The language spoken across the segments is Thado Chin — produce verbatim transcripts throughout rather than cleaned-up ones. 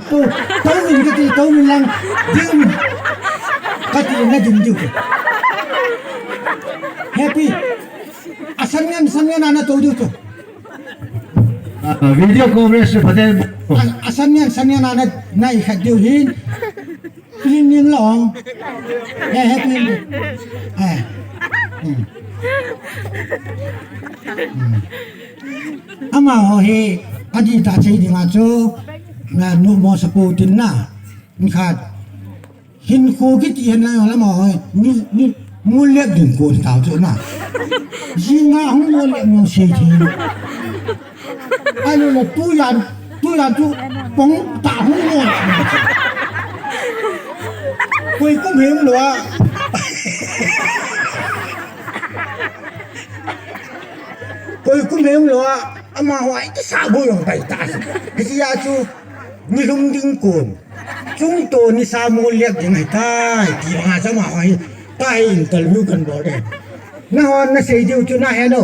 Tou, tou min kati, tou min lang. Ding min. Kati na ding diu. Happy. Asan ngen, san ngen ana tou diu chu. Ah, video coverage chu phaten. A, asan ngen, san ngen ana nai khat diu hin. Clean ning long. Eh, happy. Eh. Hmm. Hmm. Amaho hi, adih tah chei dinga chu, na, numo sapu tin na, khat. Hinkho kiti hen lang amaho hi, ni, ni, ngol lep ding kon tao chu na. Jinga hung ngol lep ngol sei thi. Alu le tujan, tujan chu pong tah hung ngol. Koi kum hem lo a. Koi kum hem lo a, amaho a, iti sa bu yong pai ta. Hitia chu, ni lum ding kun. Chung to ni sa mu liak ding hai tai, ti nga cha amaho hi, tai interview kan bol de. Nahon na sei diu chu na he no.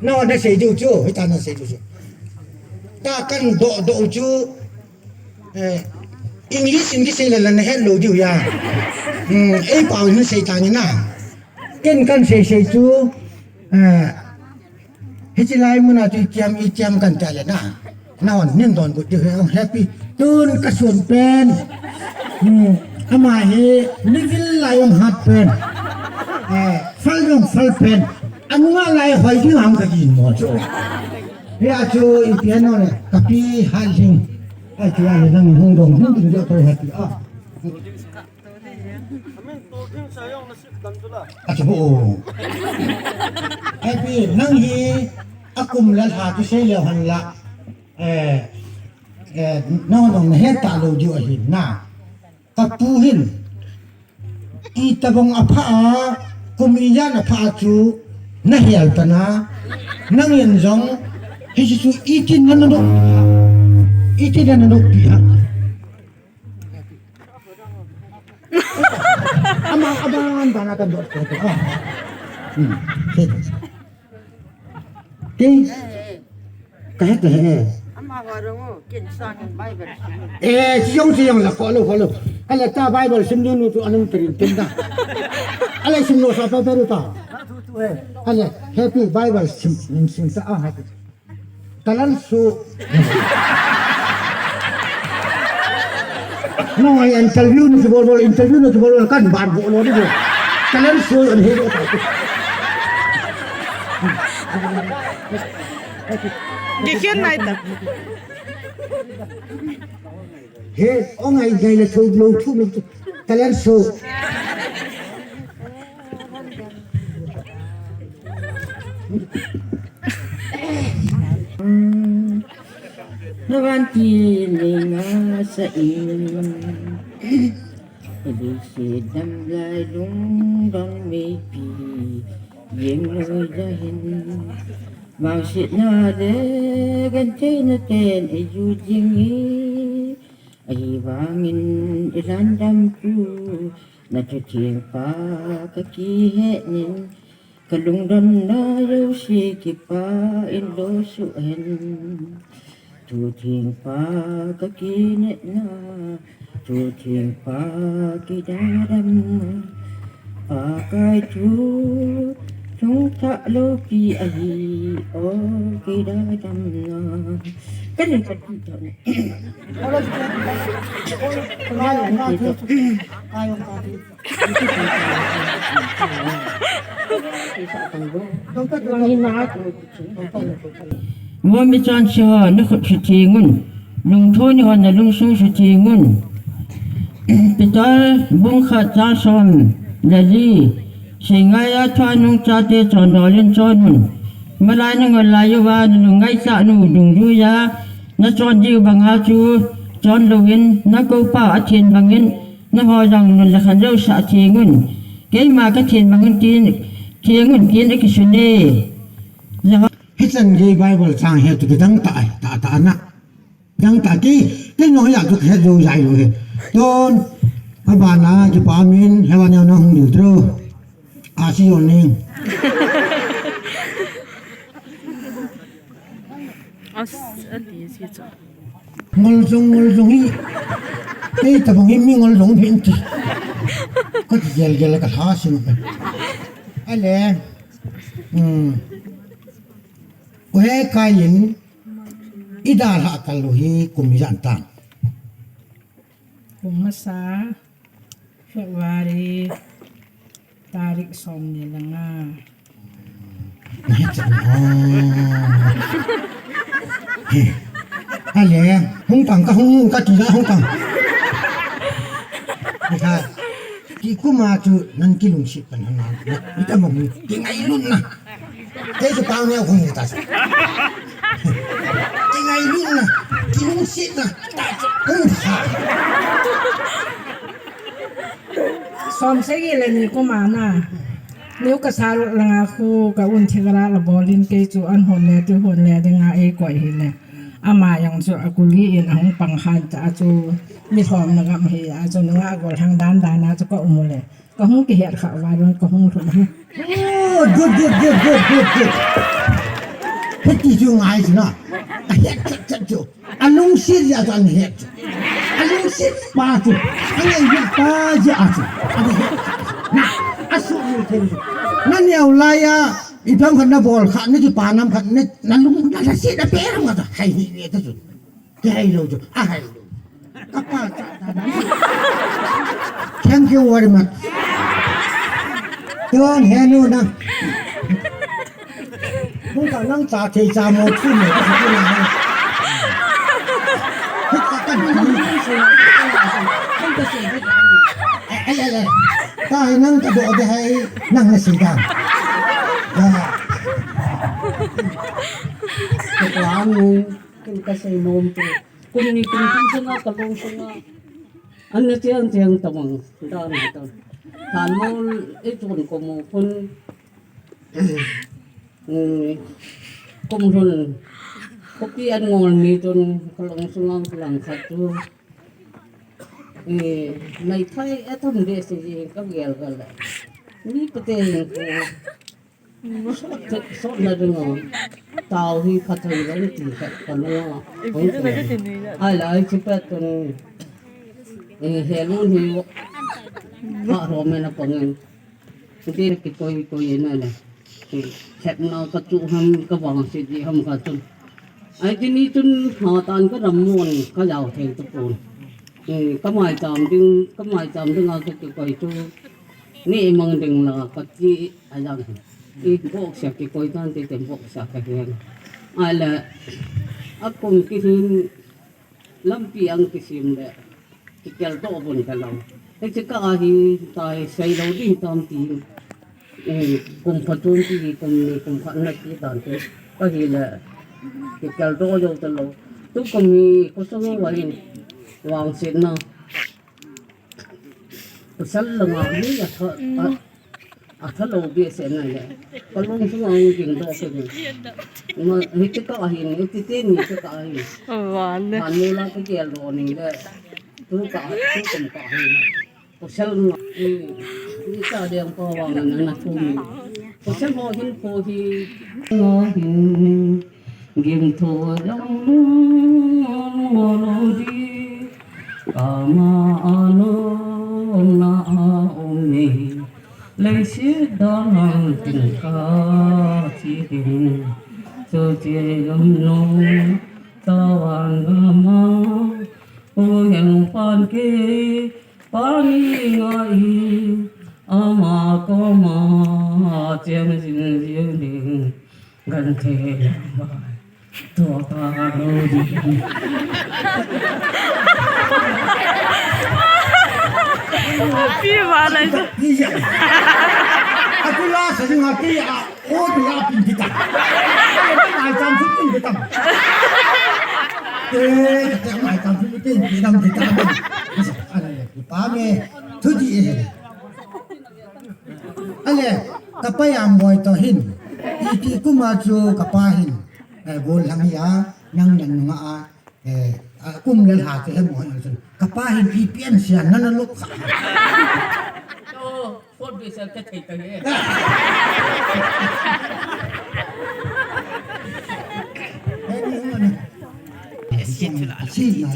Nahon na sei diu chu, hita na sei diu chu. Ta kan do do chu, Eh, English, English sei le la na het lo diu ya. Hmm, ei pau hin sei ta ni na. Ken kan sei sei chu, eh, hichi lai muna chu itiam, itiam kan ta le na. Nahon nin don bu diu he, ong happy. Tun ka sun pen. Hmm, ama hi, living lai ong hat pen. Eh, fal ong fal pen. Anunga lai hoi diu ham ka din mo chu. Hia chu ipi ano le, kapi hal hing. Ai, ti a le nang hung dong, hung ding jo ko hati a. A chu ho. Ai pi, nang hi, akum le lha chu sei leu hen la. Eh, eh, nang dong na het ta lou diu ahi na. Kapu hin. Itobang apha a, kum ijan apha a chu, na hel ta na. Nang in jong, hichu chu itin na na dok. Itin na na dok pi ha. Ama aban bana kan dok ko to. Hmm. Sei. Kei, ka het he. Ama wa rong o, ken sang in Bible sim. Eh, siyong, siyong la, follow, follow. Ale ta Bible sim nu nu tu anung terin tin da. Ale sim no sa pa peru ta. Ale, happy Bible sim, sim, sim sa, ah, happy. Talan su. No, ai interview nu bol bol, interview nu bol bol, kan ban bol lo ni. Talan su, an he lo ta. Di kian nai ta. He, ong ai gai le thu lo thu lo. Talan su. Navan ti nei nga sa in. Adi se dam lai lung dong mei pi. Yeng lo ja hin. Mau sit na de gan te na ten e ju jing e. Ahivangin ilan dam pu na thu theng pa ka kihe nin, ka lungdon na jouse kipa in lo suh hen. Thu theng pa ka kine na, thu theng pa kidadam na. Pakai thu thung tha lo pi ahi o kidadam na. Kan kan ti ta. Mo mi chan si ho na khut si ti ngun. Lungthoni ho na lungsung si ti ngun. Peter bung khat chang som le li. Seingai a thua nung chate chondol in chon un. Malai na ngol lai uva na lungngai cha nu dungjuia na chon diu banga chu chon louvin na kou pau a then bangin na ho jong nun le khan jousah a theng un. Keima ka then bangin tin, theng un tin a kisun e. Hichan gei Bible chang he tu kidang ta ai, ta, ta na. Dang ta ki, kei nung hi a tu khe jou jai lou hi. Tun, abana kipa min, hewa neo na hung diu tro. A si yon ning. As, a ti si cho. Ngol jong, ngol jong hi. Kei tabang hi mi ngol jong hi ti. Ka ti gel gel ka tha sim. Ale. Hmm. Uhe kai in. Ida la kal lu hi kum ijat tan. Kum masa. February tarik som ni le nga. Nahet chan, oh. He. Ale, hung tang ka hung ka ti la hung tang. Ni kha. Ti kum a chu nan kilungset pan han na. Ni ta mong ni. Ti ngai lun na. Kei chu pau neo khun ta chu. Kei ngailutna, kilungsetna, ta chu, hung sa. Som sagi le ni kum a na. Niu ka sa langa khu ka un thigara la bolin kei chu an hon le tu hon le dinga ei koi hi le. Ama jong chu a kuli in a hung pang han ta chu mi thom na gam hi a chu nunga gol hang dan dan a chu ka um le. Ka hung kihet kha uva lun ka hung lhun hi. Oh, good, good, good, good, good, good. Hiti chu ngai chu na. A het chat chat chu. A lungset jeh a chu an het chu. A lungset pa chu. A ngai pa jeh a chu. An het. Na, a su ni thei chu. Na neo lai a, i pham khat na bol kha, na kipa nam khat, na, na lung, na, na se, na pe ram khat, hai hi ve ta chu. Kei hai lou chu, a hai lou. Ka pa cha ta na. Thank you very much. Tuan he nu na. Hung ka nang cha thei cha mo chu mo ka chu na. Hung ka kan. Ai, ai, ai, ai. Ta hai nang ka do de hai nang na si da. Ya. Ka ang. Ken ka sei nom chu. Kum ni kum thum sunga ka long sunga. An na chiang chiang tamang dan ta. Thanmol i chun ko mo khun. Mm, kum lhun. Khopi an ngol ni chun ka long sunga ka lang khat chu. Eh, mai thai a tam de se ka gel gel. Ni pate ko. Sot, sot na ding o. Tao hi phatthei lou ti khat ka nung a. Hong ti. Ai la, ai chi pet tun. Eh, he lun hi. Ha ro me na pangin. Ti kikoi koi na le. Ti het na ka chu ham ka vangset di ham ka chun. Ai ti ni chun ha tan ka ram mon ka jao thei tu pon. Eh, ka mai cham ding, ka mai cham ding a ka kikoi tu. Ni mang ding la ka ti a jang. I bok sia kikoi tan ti te bok sia ka hian. Ai la, a kum kihin lampi ang kisim le, kikel to bon ka lo. Hei chi ka a hi tai sei lo ding tam ti. Eh, kum phatum ti kum ni kum khat na ti tan ti. Ka hi le, kikel to jo ta lo. Tu kum hi ko so wa hin vangset na. Pasal langa mi a tha, a, a tha lo behseh na le. Ka lung sunga hung ding doh ke ni. Ma, hiti ka ahin, hiti te ni te ka ahin. Van. Van nu la ka gel doh ni le. Tu ka, tu kum ka ahin. Pasal nga, i, i ta deng pa vang na na tu ni. Pasal ho hin ko hi, ngo hin. Gim tho jong lung mo lo di, kama a lom na a um ni, leiset dang hang tin ka chi ding, chu chi lum lum, ta van gama, u heng pan ke, pa ni ngai, ama koma, chem jing jing ding. Kan thei lou mai. Tua pa lo di. Pi va lai. Pi ya. Aku la sa jing a pi a. O pi a pi kita. Mai cham su pi kita. Te, te mai cham su pi kita. Ala ya, pa me. Thu di e. Ale, ka pa jam boi to hin. Iti kum a chu ka pa hin. Eh, gol lang hi a, nang nan nunga a, eh, a, kum le lha chu he mo hin chun. Ka pa hin ipi an sia nan lop kha. To, phot be sel ka thei ta he. Eh, ni hung na. Chang, a si na,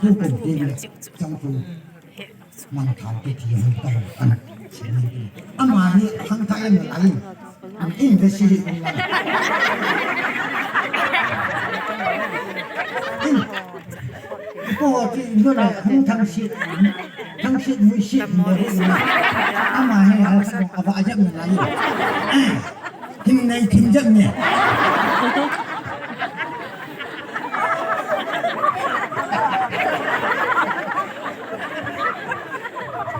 tu ko te le, chang tu, mang thang te ti hung ta hung kan, si na. Ama hi hang ta em lai, an in ve si hi la. In, ko ti no la, hung thang si, thang si mu si, no la. Ama hi hal sa, ava ajam na lai. Thim nei thim jep ni.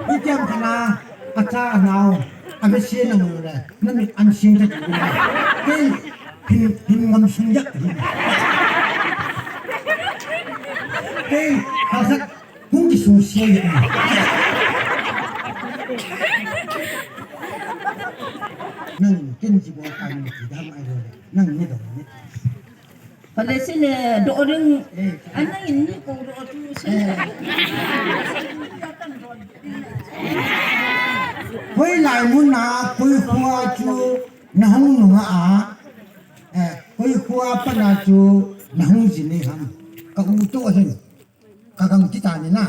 Ni tiam thana, acha anao, ave si na mu le, na mit an sing ta tu. Kei, hin, hin ngam sung jep ni. Kei, ha sa, Hung kisung sia le. Nang ken ji bol ka ni ti dam ai lo le. Nang ni dong ni. Pale si le do ring. Eh. An nang in ni ko do tu si. Eh. Hoilai mun a, koi khua chu na hung nunga a. Eh, koi khua pa na chu na hung ji ni ham. Ka u to hin. Ka gang ti ta ni na.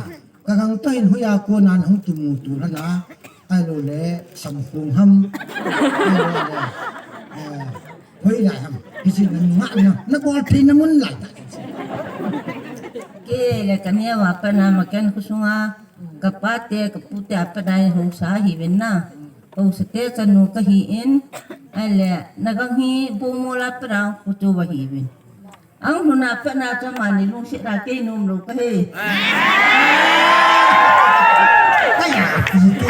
Ka gang to hin hoiya kona na hung kimuto na na. Ai lo le, Samkhong ham. Ai lo le, eh, hoilai ham. Hichi na nga na. Na bol thei na mun lai ta. Kei le ka neo a pat na Maken khosunga. Ka pa te, ka pu te a pat na hung sa hi uvin na. Hung sa te chanu ka hi in. Ai le, na gang hi bu mo la pat na khu chu va hi uvin. Ang huna pat na chu mani lungset a kei nom lou ka hi. Kaya, kiki.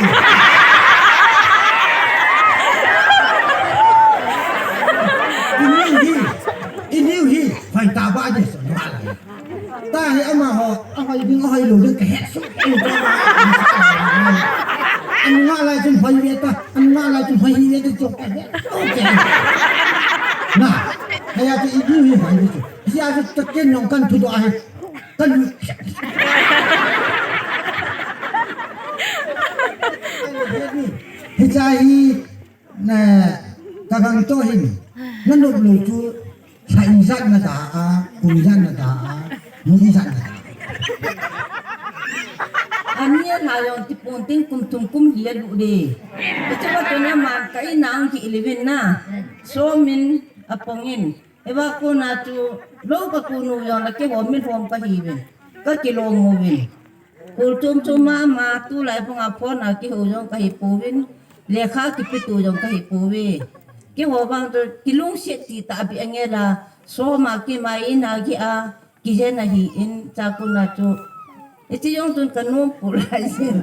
Ini hi, ini hi, hoi ta ba de so na la. Ta hi ama ho, a hoi ding, a hoi lou ding ka het su. An nga lai chun hoi ve ta, an nga lai chun hoi ve ta chu ka het su. Na, kaya chu ini hi hoi ve chu. Hiya chu taken nong kan thu do ahi. Kan. Hicha hi, na, ka gang to hin. Na nop lou chu, sa ijat na da a, kum ijat na da a, ni ijat na da a. Ani a na yong ti pon ting kum thum kum li a lu de. Hichu ba to na man ka i nang ki ilivin na. So min a pongin. Eva kona chu, lou ka kunu jong la kihom min hom ka hi uvin. Ka kilong uvin. Kul chom chom mama, tulai phung a phone a kiho jong ka hi pouvin. Lekha kipe tu jong ka hi pouve. Kihou vang chu, kilungset ti ta bi ange la, soma kima in a ki a, kijen a hi in, cha kona chu. Hiche jong chun ka nom pu lai jin.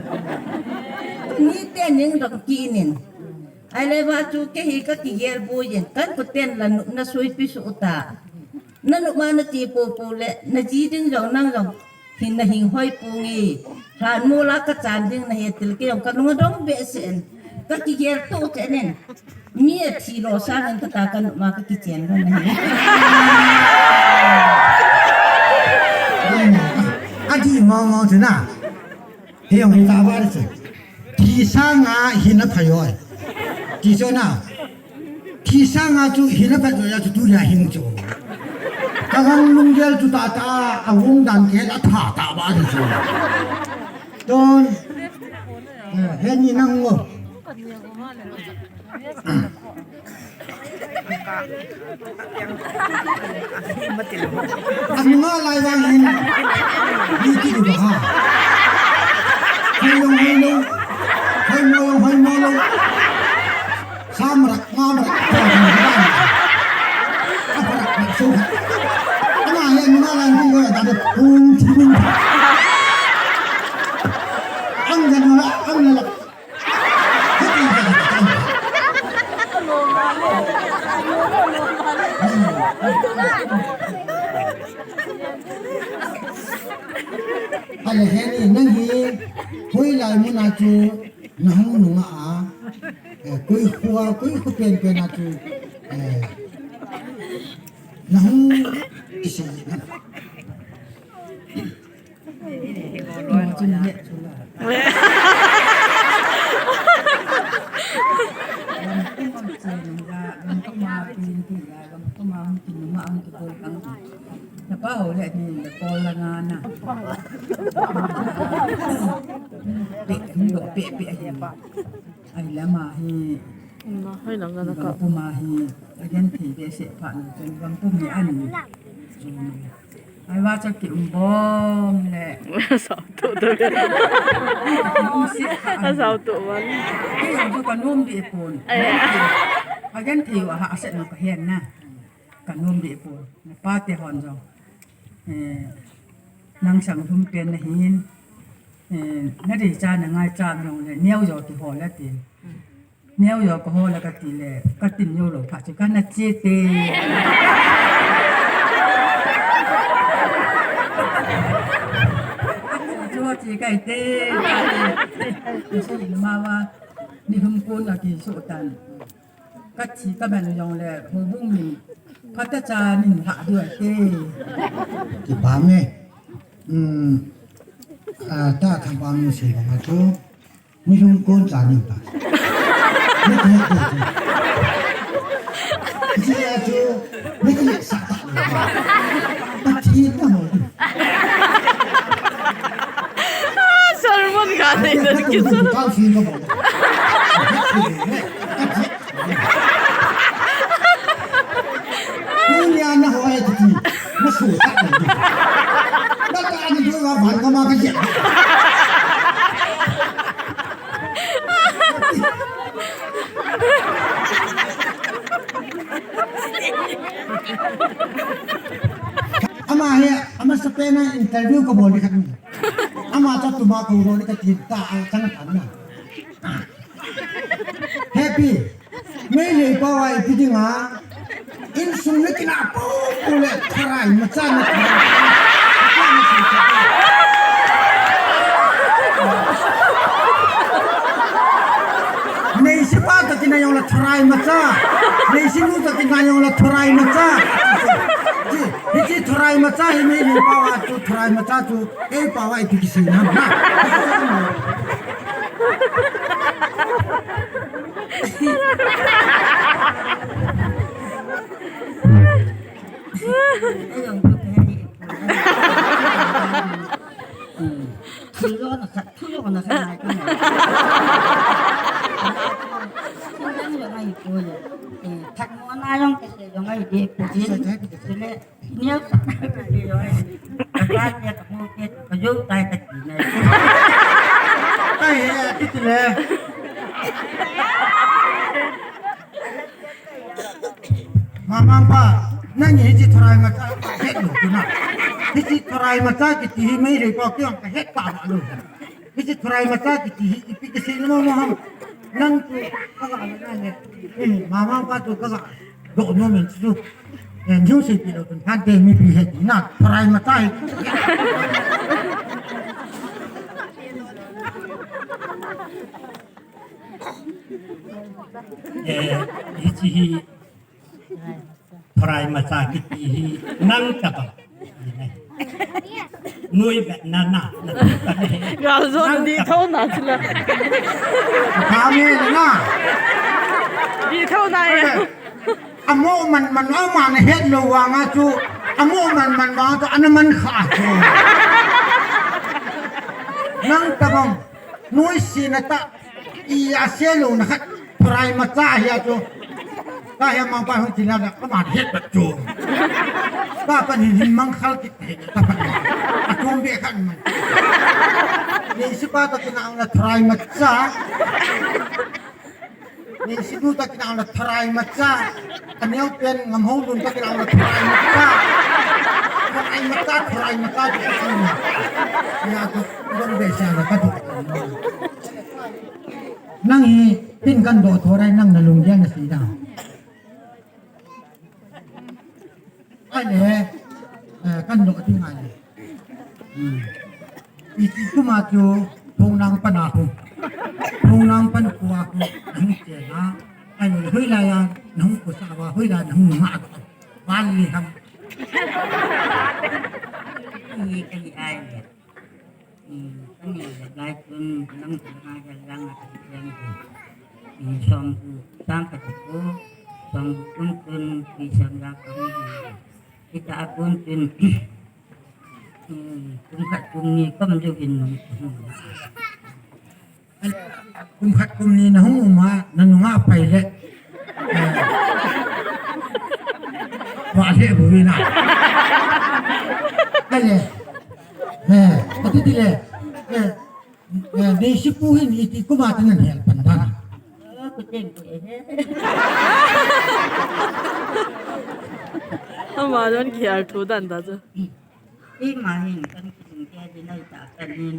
Ni te ning dong kinin. Ahile va chu kei hi ka kigel bu jin. Kan ku ten la nupna suipi suh ta. Na nupma na ti pu pu le, na ji ding jong nang jong. Hin na hing hoi pu nge. Lhan mol a ka chan ding na he til kei jong ka nung a dong behseh in. Ka kigel to chenin. Mi a thi lo sang in kata ka nupma ka kichen ron ahi. Adih mong mong chu na. Hijong hi ta ba chu. Thi sanga hin aphai oi. Ti chu na. Thi sanga chu hin aphai oi a chu tunia hing chu. Ka gang lunggel chu tata a vung dan kei a tha ta ba chu. Tun. Eh, heni nang ngo. Anu nga lai vang hin. Ni ti du ha. Hoi long, hoi long. Hoi mo long, hoi mo long. Sa marak, nga marak. Apa rak, rak, so. Ama he anu nga lai hin ngo ta de. Hung ti min. Ang jan la, ang la. Ale heni nang hi hoilai mun a chu nahung nunga a, eh, koi khua, koi khu pen pen a chu, eh, nahung kisei na. Pe, pe, pe, pe, ahi. Ai, lama hi. Na, hai lang na ka. Puma hi, agen thei behseh pha ni, chun gam pum hi ani. Ai, va cha ki um bom le. Sao tu tu. Ki um sih pha ani. Sao tu man. Kei jong chu ka nom deh pon. Ai. Agen thei va ha set no ka hen na. Ka nom deh pon. Na pa te hon jong. Eh, nang sang lhum pen na hin. Eh, na dei cha na ngai cha jong le, neo jo ki ho la tin. Neo yo ka ho la ka ti le, ka tin yo lo pha chu ka na che te. Chu che kai te. Ka che ma wa, ni hum ko na ki so tan. Ka thi ka man jong le, houbung min phatecha nin lha diu ahi te. Kipah e. Um, ah, ta thang pa mi sei bang a chu. Ni lung kon cha ni ta. Ni ta tu. Ji a chu. Ni ki sa ta. Pathen na ho. Sermon ka nei na ki sa. Ka si ka bo. Tunia na hoi titi, na su ta ni. Na ta ni doi wa van ka ma ka je. Ama hi, ama sa pe na interview ka bol ni khat ni. Ama cha tu ma ko ro ni ka tin ta a chang tan na. Happy. Meitei pao a ipi dinga. Insung na kina po po le tharai macha na. Neisi pa ta kina jong le tharai macha. Neisi nu ta kina jong le tharai macha. Ji, ji tharai macha hi Meitei pao a chu tharai macha chu. Ei pao a ipi kisei na. Ai, eh, kiti le. Mama pa, nang hiche tharai macha het lou tu na. Hiche tharai macha kiti hi Meitei pao kei jong ka het pa lou. Hiche tharai macha kiti hi ipi kisei nom mo ham. Nang tu ka ga na ne. Eh, mama pa tu ka ga. Doh nom in chu. Eh, jung sei pi lou tun khan te mipi he ti na, tharai macha hi. Eh, hiche hi, tharai macha kiti hi, nang tabang. Noi vet na na. Gal jo di thou na chu la. Kha me na. Di thou na e. Eh, amo man man ama na het lou vang a chu. Amo man man vang chu ana man kha chu. Nang tabang. Noi si na ta. I a se lou na khat, tharai macha hi a chu. Ka he mang pa hung tina da, ka man het ba chu. Ka pa ni hin mang khal kit he, ka pa ni. A chom be khan man. Neisi pa ta kina ang la tharai macha. Neisi nu ta kina ang la tharai macha. Ka neo pen ngam ho lun ta kina ang la tharai macha. Tharai macha, tharai macha, tharai macha. Ya chu, dong be sa la ka tu. Nang hi, tin kan doh tho rai nang na lunggel na sei da. Ai le, eh, kan doh ti ngai le. Hmm. I ti kuma chu, thong nang pan a hu. Thong nang pan kua hu, nang che na. Ai le, hui la ya, nang ku sa wa, hui la nang ma. Ban ni ham. Ni ka ni ai le. Kan neo lai chun, nang chun ha jal lang a kan cheng chun. Song bu sang ka bu, song bu kun chun, pi sang la ka hung. Ita a kun chun, Kum khat kum ni kom jouvin nung. Kum khat kum ni nahung um a, nanunga pai le. Wa le bu na. Kale. Eh, ati ti le. Eh, eh, Neisipu hin iti kum a ti nan hel pan dan. Ama don ki al thu dan da chu. Eima hin kan kisung ke di nai ta kan hin,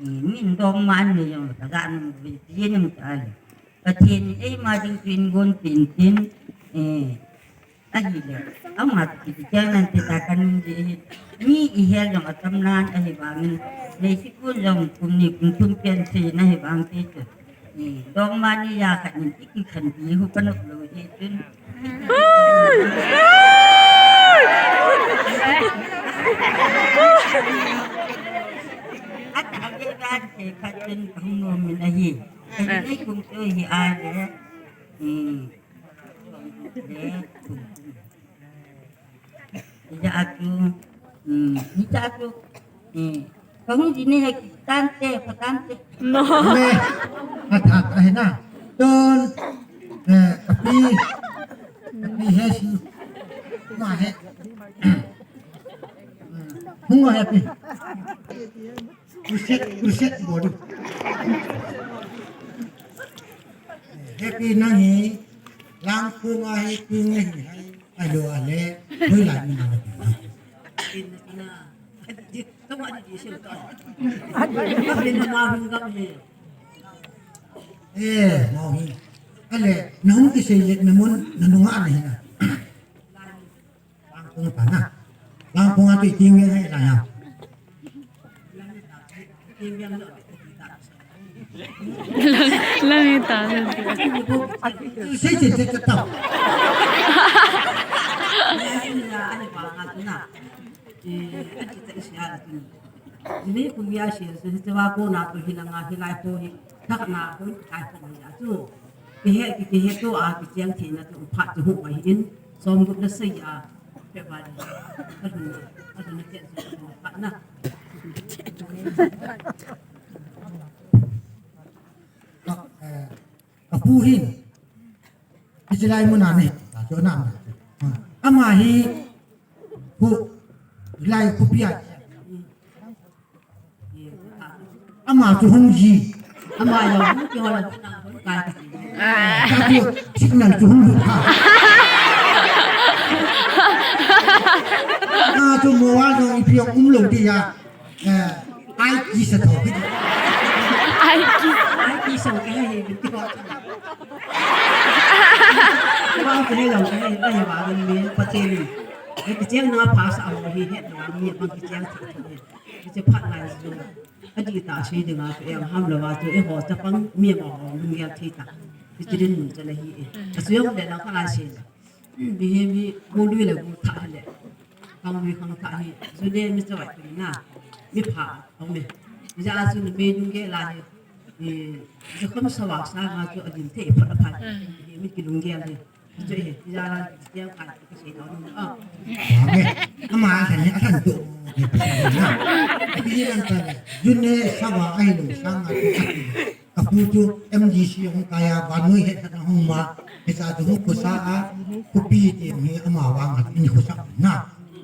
eh, min dong man ni jong ka ga nung vi ti nim ta le. Pathen in eima ding tun gon tin tin, eh, ahi le. Ama ti ti chen nan ti ta kan di hi. Mi i hel jong atam nan ahi ba min. Neisipu jong kum ni kum thum pen si na hi bang ti chu. Dong mani ya khat nin iki khan ti hu ka nok lo hi chun. Ata ave dan se khat chun ka hung nom min ahi. Ka nei kum tu hi a le. Hmm. Le. Ija atu, hmm, ija atu, hmm, kahung ji ni hai tante, patante. No. Me, ata, ata, hai na. Don, eh, kapi, kapi hai si, ma hai. Hung hai pi. Kuset, kuset bodu. Happy nang hi, lang kum a hi, kum na hi hai. Alo ale, hoilai mun a na pi. Ina, ina. Tama di di sil ka. Kapin na ma hung gam he. Eh, mau hi. Ale, nahung kisei le namun, nanunga na hi na. Langkung ta na. Langkung a tu i ting ve hai la ya. Lang, lang ta na. Sei sei sei sei tau. Ni kum ya se se se wa ko na to hi na nga hi lai to hi. Thak na ko kai ko ya tu. Kihe, ki, kihe tu a, kicheng thei na tu phat tu hu mai in, som gup na sei a, pe ba ni. Ka dun, ka dun na chen so phat na. Ka, eh, ka pu hin. Kichilai mun a ni, ka cho na. Ama hi, Khu, lai khu pia. Ama chu hung ji. Ama jong hung ji ho la. Ka chu signal chu hung lut kha. Ka chu mo wa jong i pia um lo ti ya. Eh, ai ki sa tho. Ai ki. Ai ki sa ka he he. Wa ka he lo ka he, ka he wa ni pa che ni. Ei, kicheng na pha sa a hi het na mi bang kicheng sa hi. Kiche phat lai zu. Adi ta si ding a tu em ham lo wa tu eiho chapang mi ma ho lung ya thei ta. Kiche din mun cha la hi e. A su yong le la ka la si. Mi hi mi mu lui le mu tha le. Khang lui khang tha hi. Zu le mi cha wa tu na. Mi pha ong le. Mi ja su ni mi lung ge la hi. Zu kham sa wa sa ma chu a din thei phat a phat. Mi ki lung ge le. Amen. Ama asan ni asan tu. Api lang ta. June sawa ai lo sanga tu. Kapu tu M D C hung kaya vanui he khat hung ma. Hisa tu hung kusa a. Kupi ti mi ama wang a ni kusa na.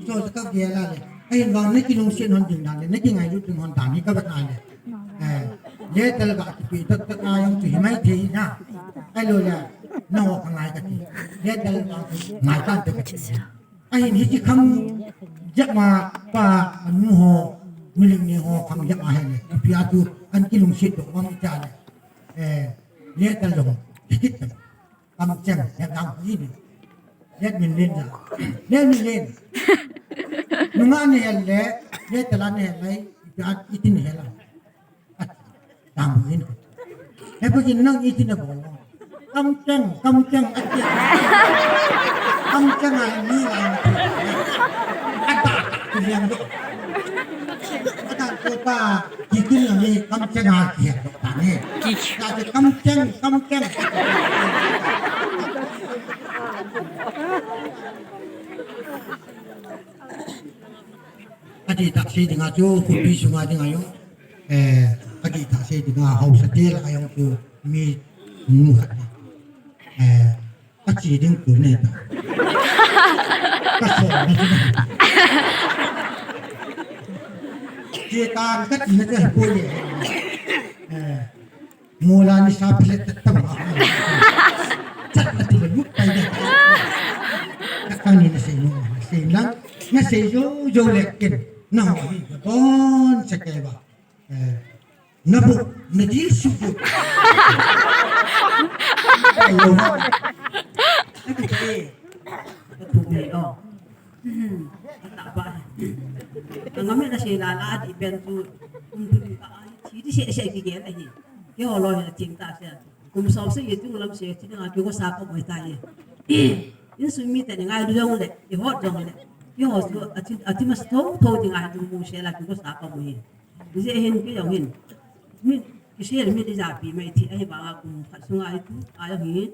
So sa ka gela le. Ai wang ni ki lung sin hon ding dan le. Ni ki ngai lu ding hon dan ni ka ba na le. Eh, le tal ba ki pi tak tak a yong tu hi mai thei na. Ai lo le, na ho ka ngai ka ti. Le tal ba ki ngai ka te ka ti. Ahin hi ki kham jak ma pa anu ho, miling ni ho kham jak ma he le. Pi a tu an ki lung sit do bang cha le. Eh, le tal lo. Ki kit ta. Kam cheng, ya dang hi ni. Let min len na. Let min len. Nunga ni hel le, le tala ni hel lai, ipi at iti ni hel la. At, dang hin. He pa kin nang iti na bol. Kam cheng, kam cheng, at cheng. Kam cheng ai ni lai. At ta, ta, tu yang do. At ta, tu ta, ki kin ni kam cheng ai ki do ta ni. Ki. Ta, kam cheng, kam cheng. A Adih tah sei dinga chu, khopi sunga dinga jong. Eh, adih tah sei dinga, haosa te lah a jong chu, mi nu khat. Eh, Ka che ding kul nei ta. Ka so na chu. Che tan ka ti na chu poi e. Eh. Mola ni sa phe ta ta ma. Chat ka ti le mut pai de. Ka ka ni na sei nu, sei lang. Na sei jo jo le ken. Na ho ni ka bon sa ke ba. Eh, na bu, na dil su bu. Hello. Ka tu ke, ka tu ke, oh. Hmm, ka ta ba. Ka ngam na sei la la di ben tu. Um tu ka ai, chi di se se ki gen ahi. Keiho loi na ting ta se. Kum som se ye tu lam se, chi nga ki ko sa ko mai ta ye. Insung mi te ni ngai du jong le, i hot jong le. Keiho su, a chi, a chi mas tho, tho di ngai du mu se la ki ko sa ko mai. Hijeh hin kei jong hin. Mi, kisei mi di japi mai thi ahi banga kum khat sunga i tu, a jong hin.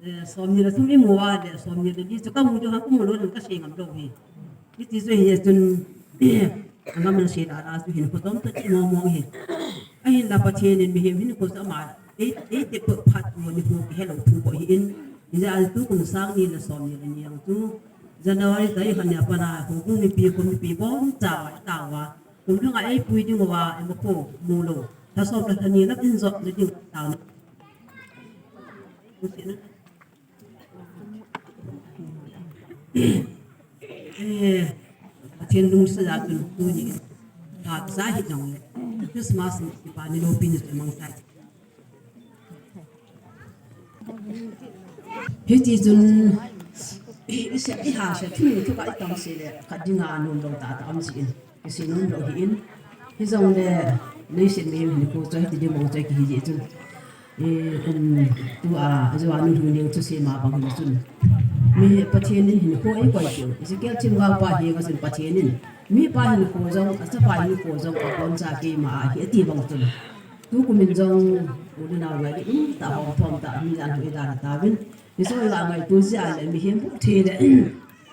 Eh, som ni le thum i mu a le, som ni le li chu ka mu chu ha ka mu lou le ka sei ngam lou hi. Hiti chu hi chun, a ngam na sei la la chu hin ko tom ta ti mo mo hi. Ahin la Pathen in mihem hin ko sa ma, ei, ei te ko phat mo ni ko ki hello thu ko hi in. Hijeh a tu kum sang ni le som ni le ni ang tu. January tarik khat ni a pat a, ko kum mipi ko mipi bom cha wa ta wa. Kum thanga eipui ding uva, eima ko mu lou. Lha som lha lha ni lam in jot na ding tao na. Eh, Pathen lungset a chun tuni. Tha sa hi jong le. Christmas ni kipa ni loupi ni chu mang tai. Hiti chun, i, i se, i hahsa thu, thu ka i tam se le, khat dinga nom lou tah tah um jin, kisei nom lou hi in. Hijongle, leiset mihem hinkho chu hiti ding mong chu kihi jeh chun. I, kum, tua, ajeh a nu hung ning chu sei ma bang hin chun. Mi Pathen in hinkho eikoi chu. Ezekiel themgao pa hi ka chun Pathen in. Mipa hinkho jong, achapa hinkho jong, aboncha keima ahi ati bang chun. Tukum in jong, u le nao ngai um tah, hom thom tah, mi jan ho i dan tauvin. Hiche ho i ngaito jeh a le, mihem bou thei le,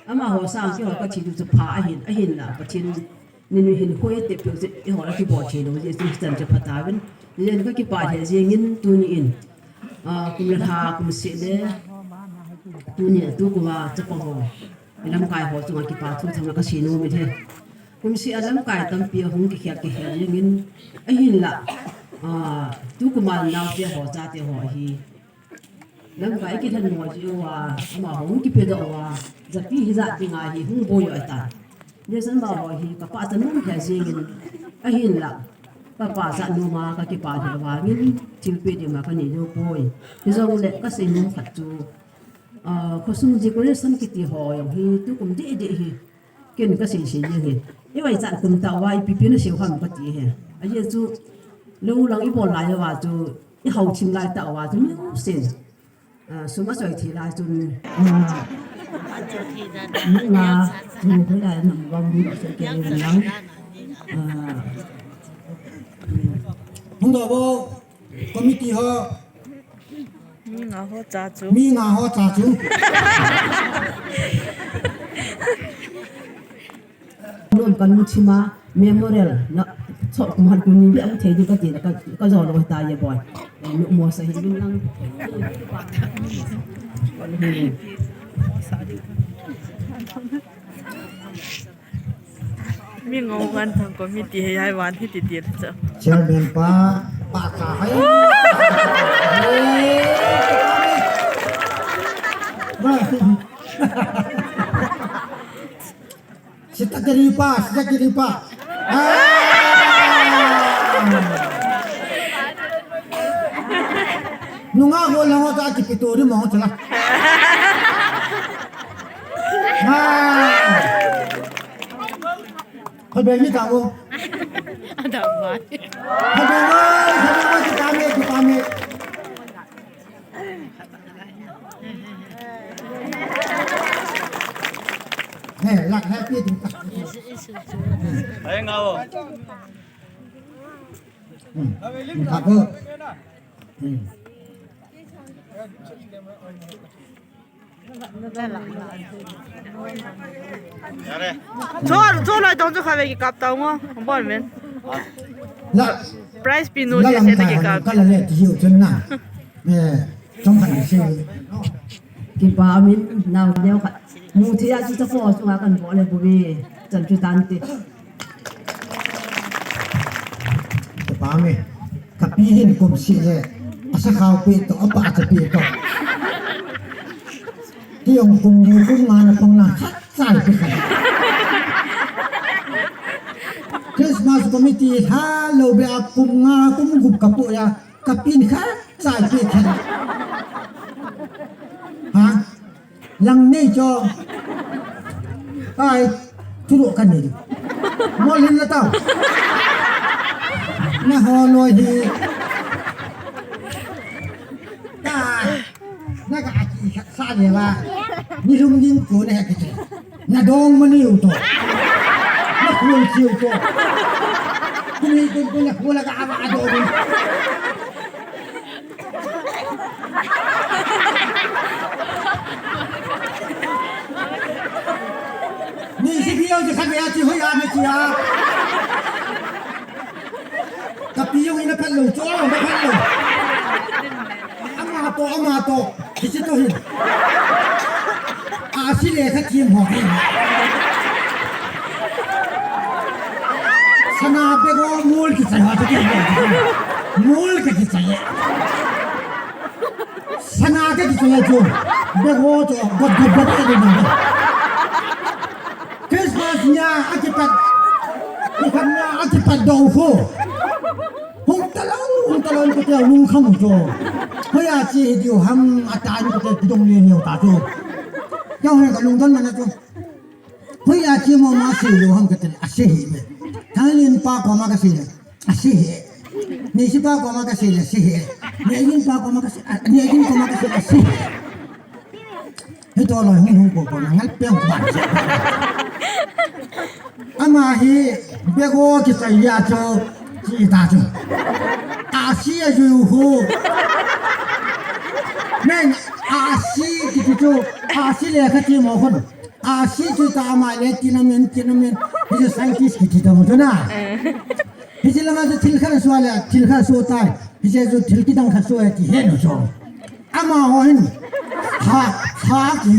amaho sang keiho ka thi diu chu pha ahin, ahinla, Pathen in hinkho eitep peh u jeh, eiho la kibol thei lou jeh, hichan chu pha tauvin. Hijeh in ka kipah lheh jeng in tuni in, ah, kum le lha, kum seh le, tuni, tukum a chapa ho. I lamkai ho chunga kipa thu thang ka sei nom in ahi. Kum seh a lamkai tampi ahung kikhel kikhel jeng in ahinla, ah, tukum a naote ho chate ho hi lamkai kilhen mo jeh uva, amaho hung kipedoh uva, japi hijat dinga hi hung boi u ahitai. Hijeh chun amaho hi ka pachat nom lheh jeng in ahinla, ka pachat nom a ka kipah lheh vangin thilpeh ding ma ka nei lou poi. Hijongle ka sei nom khat chu, ah, khosung decoration kiti ho jong hi tukum deh deh hi. Ken ka sei sei jeng hi. I vaichat kum tah uva ipi pi na sei u ham ka ti hi. Ajeh chu lou lang i bol lai uva chu i hao thim lai tah uva chu mi u sen. Ah, sum a choi thei lai chun, ah, mi nga chu hoi lai nam vang mi lo sei ke lang. Ah, hung do bo. Committee ho. Mi nga ho cha chu. Mi nga ho cha chu. Lom kan mu thima memorial na chok man kun ni le thei di ka ti na ka, ka jo lo ta ye boy. Nu mo sa hi bin lang. Mi ngau ngan thang committee hi hai van hi ti ti cha. Chairman pa, pa kha hai. Ba. Secretary pa, secretary pa. Ah. Nunga ho lang ho ta ki pitu ri mo cha la. Ah. Khabe ni ta mo. Ada mai. Khabe mai, khabe mai, kita me, kita me. He, lak happy ding ta. Hai ngau. Hmm. Khabe. Hmm. Cho, cho lai tong chu kha ve kikap tau ngo. Bon men. La, prize pi nu la si lang se ta kikap. Ka la le ti u chun na. Eh, chong khan si. Kipa min nau neo kha. Mu thia chu ta fo chu nga kan bo le bu ve. Chan chu tan te. Ka pa me, ka pi hin kum si le, a sa khao pi to, a pa cha pi to. Ti ong kum ni kum nga na pong na khat chai pi khat. Christmas committee ha lo be a kum nga kum gup ka pu ya, ka pi ni khat chai pi khat. Ha? Lang nei cho. Ai, tu ro ka nei. Mo lin la tau. Na ho lo hi. Ka, na ka aki sa le ba. Ni lum din ko ne ka. Na dong ma ni u to. Na ko si u to. Ku ni ku na ko la ka a ba do. Ni si pi au ti khat ve a ti hoi a me ti a. Ka pi au ina phat lo, cho lo phat lo. Ama to, ama to. Ki si to hin. A si le kha thim ho hi. Sana be go mul ki chai ha to ki. Mul ki ki chai. Sana ke ki chai chu. Be go chu got got got ke ni. Christmas nia a ki pat. Ni khan nia a ki pat do khu. Hung ta lo, hung ta lo, ko te lung kham to. Hoi a chi hi diu ham a ta ni ko te dong ni ni ta to. Yau he ka lung don mana to. Hoi a chi mo ma si lo ham ka te a si hi me. Thang lin pa ko ma ka si le. A si hi. Ni si pa ko ma ka si le si hi. Ni lin pa ko ma ka si. Ni lin ko ma ka si le si hi. Hito loi hung hung ko ko na ngal peng ko ba. Ama hi bego ki chai ya cho ki ta cho. A si a ju hu. Men a si ki cho a si le kha ti mo khon. A si chu ta ama le ti na men ti na men. Hi scientist ki ti ta mo cho na. Hiche langa chu thil khat a suh le, thil khat a suh tai. Hiche chu thil kidang khat suh e ti hen u chu. Amaho hin. Ha, ha, ki.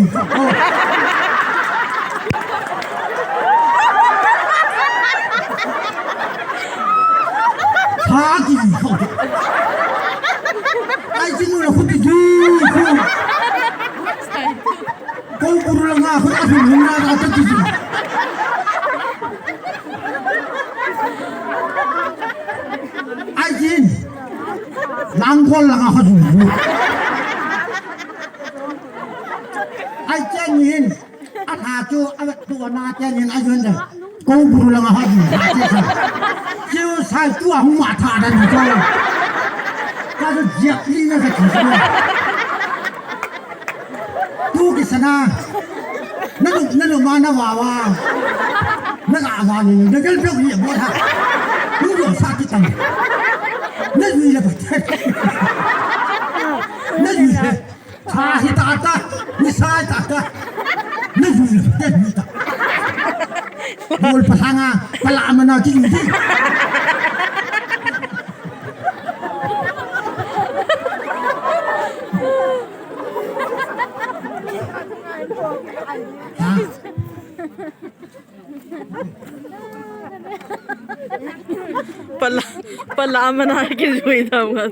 Ha, ki. Ai, chi nu la khu ti, ki, khu. Ko buru langa khu a hin hin na ta ti. Ai jin. Langkol langa khu. Ai chen hin. A tha chu a tu na chen hin a jun de. Ko buru langa khu. Chiu sai tu a hung ma tha da ni ko. Ka tu jiak li na ka tu. Tu kisana. Nanu, nanu ma na wa wa. Na ga wa ni, na gel pyo ni bo tha. Tu yo sa ti tang. Na ni le ba. Na ni le. Sa hi ta ta. Ni sa ta ta. Na ni le ba ni ta. Bol pa hanga, pala mana ki ni. Pala, pala mana kijui dam ngal.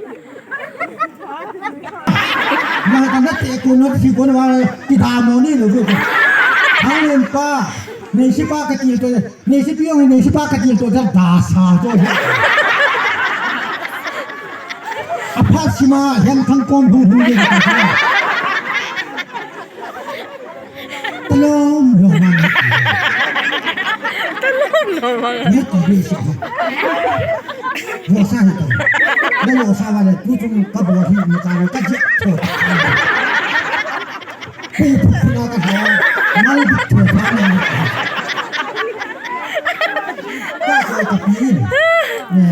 Mana kana te ko no si ko no wa ti da mo ni lo ko. Hangin pa, ni si pa ka ti to. Ni si pi ong ni si pa ka til to da da sa to. A pha si ma hian thang kom hung hung ni. Talom lo ma. Talom lo ma. Ni ti bi si. Lo sa ni to. Lo sa wa le tu tung ka bo hi ni ka ka ji to. Pu pu pu na ka ha. Ngai bi pu pa na. Ka ko ka pi in. Ne.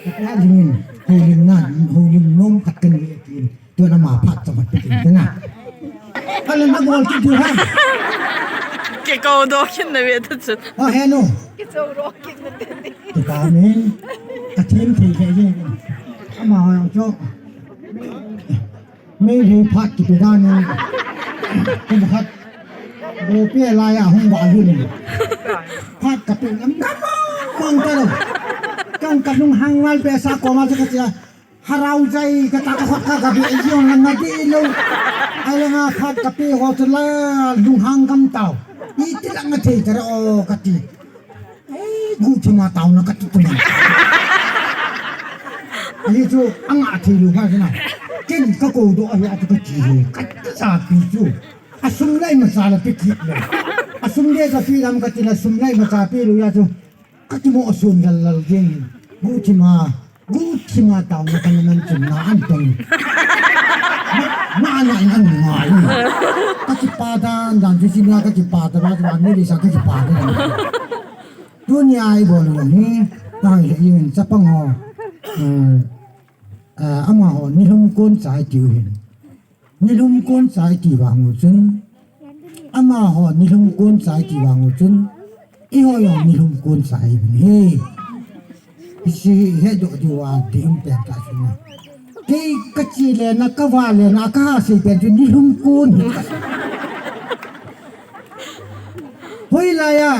Ka pi ha ling in. Ho ling na, ho ling nom khat kan ni pi in. Tu na ma phat cha mat pi in na. Ka le na bo Kiti ha. Ke kau do kin na ve ta chu. Ha he no. Kita min. Ka thim thei thei je. Ama ho jong chu. Mei lei phat kipe dan in. Kum khat. Bo pe lai a hung ba yu ni. Phat kape ngam ngam mong ta lo. Kang ka lunghang ngal pe sa ko ma ka tia. Harau jai ka ta ka khot ka ka be jong la nga di lo. Ai la nga phat kape ho chu la lunghang gam tau. Iti la nga thei ta ra o ka ti. Ei, guhthima taona kati tuman. Ahi chu, anga thei lou pha chu na. Ken ka kou doh ahi a chu kati hi. Kati sa pi chu. Asum lai macha la pe kit le. Asum le ka pi lam kati la sum lai macha pe lou ya chu. Kati mo asum lal lal jeng. Guhthima. Guhthima taona kana man chun na an tong. Na, na, na, na, na. Kati pa dan, dan chu sina kati pa dan, dan ni le sa kati pa dan. Tunia i bol u hi, ta hi in chapang ho. Eh, eh, ama ho, nilhum kon chai tiu hin. Nilhum kon chai ti vang u chun. Ama ho, nilhum kon chai ti vang u chun. I ho jong nilhum kon chai hi. Hi si he do di wa di um pen ta chun. Kei ka chi le na, ka va le na, ka ha sei pen chu nilhum kon hi ka. Hoi la ya.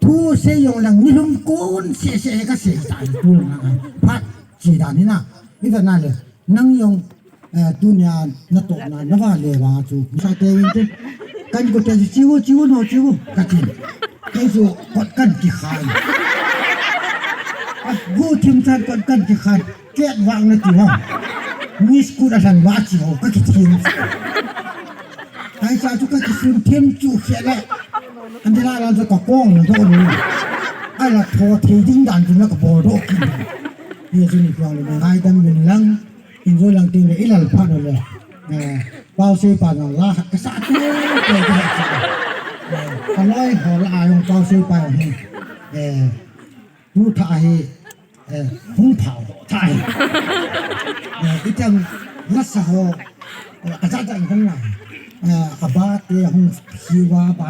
Thu sei jong lang nilhum kon se se ka sei ta tu lang phat chi dan ni na. I ta na le nang jong, eh, tunia na to na na va le va chu. Sa te win te. Kan ko te chiu chiu no chiu ka ti. Ke su kot kan ki khai. Guhthim chan kot kan ki khai. Ket vang na ti ho. Miss Kut a lhan va chi ho ka kithim. Ai sa chu ka kisun thim chu khia le. An de la la chu ka kong na do ni. Ai la tho thei ding dan chu na ka bol do ki. Ye chu ni kong le ngai dam min lang. In jo lang ti le i lal pha no le. Eh, pau sei pa no la ka sa tu. Eh, ka loi ho la ai pau sei pa ni. Eh, Tu tha hi, eh, hung phao tha hi. Eh, itam lasa ho, eh, aja ja hung na. Eh, aba te hung siwa ba